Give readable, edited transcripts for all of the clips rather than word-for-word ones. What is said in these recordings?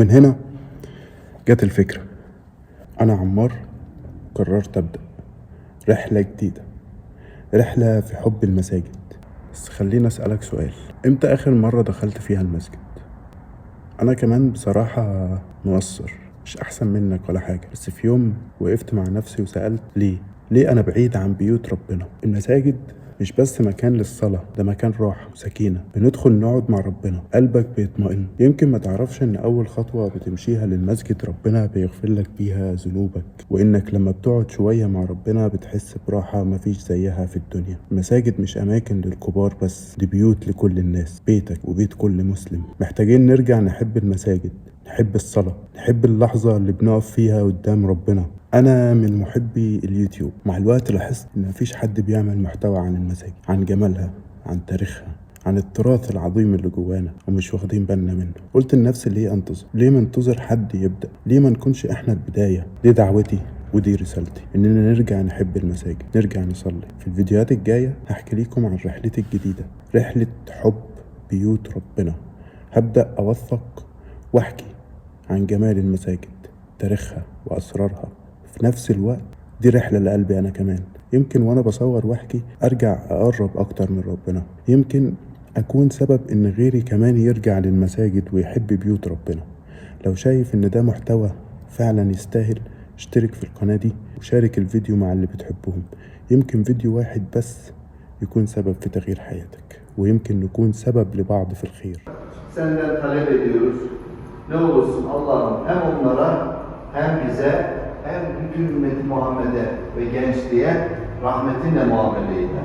ومن هنا جت الفكرة. أنا عمار، قررت أبدأ رحلة جديدة، رحلة في حب المساجد. بس خليني أسألك سؤال، إمتى آخر مرة دخلت فيها المسجد؟ أنا كمان بصراحة مقصر، مش أحسن منك ولا حاجة، بس في يوم وقفت مع نفسي وسألت ليه؟ ليه أنا بعيد عن بيوت ربنا؟ المساجد مش بس مكان للصلاة، ده مكان راحة وسكينة، بندخل نقعد مع ربنا، قلبك بيطمئن. يمكن ما تعرفش إن أول خطوة بتمشيها للمسجد ربنا بيغفر لك بيها ذنوبك، وإنك لما بتقعد شوية مع ربنا بتحس براحة مفيش زيها في الدنيا. المساجد مش أماكن للكبار بس، دي بيوت لكل الناس، بيتك وبيت كل مسلم. محتاجين نرجع نحب المساجد، نحب الصلاة، نحب اللحظة اللي بنقف فيها قدام ربنا. أنا من محبي اليوتيوب، مع الوقت لاحظت إن مفيش حد بيعمل محتوى عن المساجد، عن جمالها، عن تاريخها، عن التراث العظيم اللي جوانا ومش واخدين بالنا منه. قلت لنفسي ليه أنتظر؟ ليه ما انتظر حد يبدأ؟ ليه ما نكونش إحنا البداية؟ دي دعوتي ودي رسالتي، إننا نرجع نحب المساجد، نرجع نصلي. في الفيديوهات الجاية هحكي لكم عن رحلتي الجديدة، رحلة حب بيوت ربنا. هبدأ أوثق واحكي عن جمال المساجد، تاريخها وأسرارها. في نفس الوقت دي رحلة لقلبي أنا كمان. يمكن وأنا بصور واحكي أرجع أقرب أكتر من ربنا، يمكن أكون سبب إن غيري كمان يرجع للمساجد ويحب بيوت ربنا. لو شايف إن ده محتوى فعلا يستاهل، اشترك في القناة دي وشارك الفيديو مع اللي بتحبهم. يمكن فيديو واحد بس يكون سبب في تغيير حياتك، ويمكن نكون سبب لبعض في الخير. Senden talep ediyoruz. Ne olursun Allah'ım hem onlara hem bize hem bütün ümmeti Muhammed'e ve gençliğe rahmetinle muamele eyle.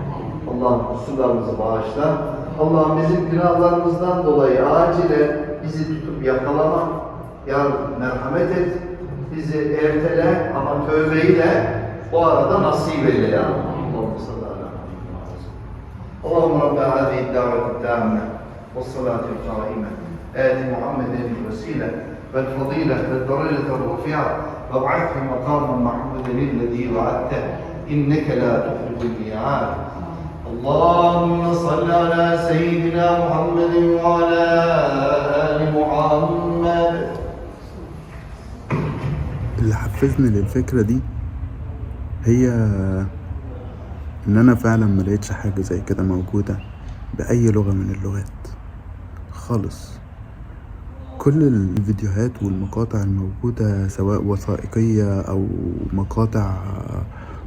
Allah'ım kusurlarımızı bağışla. Allah'ım bizim günahlarımızdan dolayı acilen bizi tutup yakalama. Ya Rabbi merhamet et. Bizi ertele ama tövbeyi de bu arada nasip eyle ya Rabbi. اللهم صل على محمد. اللهم رب هذه الدعوة التامة والصلاة القائمة آت محمدا الوسيلة والفضيلة والدرجة الرفيعة وابعثه مقاما محمودا الذي وعدته إنك لا تخلف الميعاد. اللهم صل على سيدنا محمد وعلى آل محمد. اللي حفزني للفكرة دي هي إن أنا فعلا ما لقيتش حاجة زي كده موجودة بأي لغة من اللغات خالص. كل الفيديوهات والمقاطع الموجودة سواء وثائقية أو مقاطع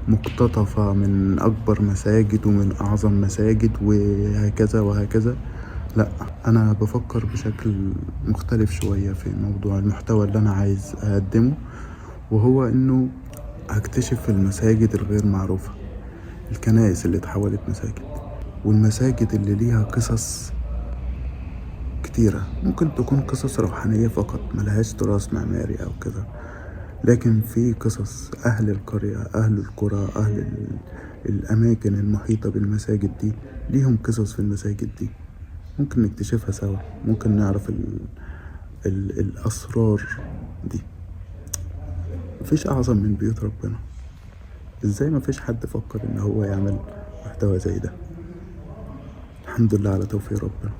مقتطفة من أكبر مساجد ومن أعظم مساجد وهكذا وهكذا، لا، أنا بفكر بشكل مختلف شوية في موضوع المحتوى اللي أنا عايز أقدمه، وهو إنه هكتشف المساجد الغير معروفة، الكنائس اللي اتحولت مساجد، والمساجد اللي ليها قصص كتيرة، ممكن تكون قصص روحانية فقط ملهاش تراث معماري أو كده، لكن في قصص أهل القرية، أهل القرى، أهل الأماكن المحيطة بالمساجد دي ليهم قصص في المساجد دي، ممكن نكتشفها سوا، ممكن نعرف الأسرار دي. مفيش أعظم من بيوت ربنا. إزاي مفيش حد فكر إن هو يعمل محتوى زي ده؟ الحمد لله على توفيق ربنا.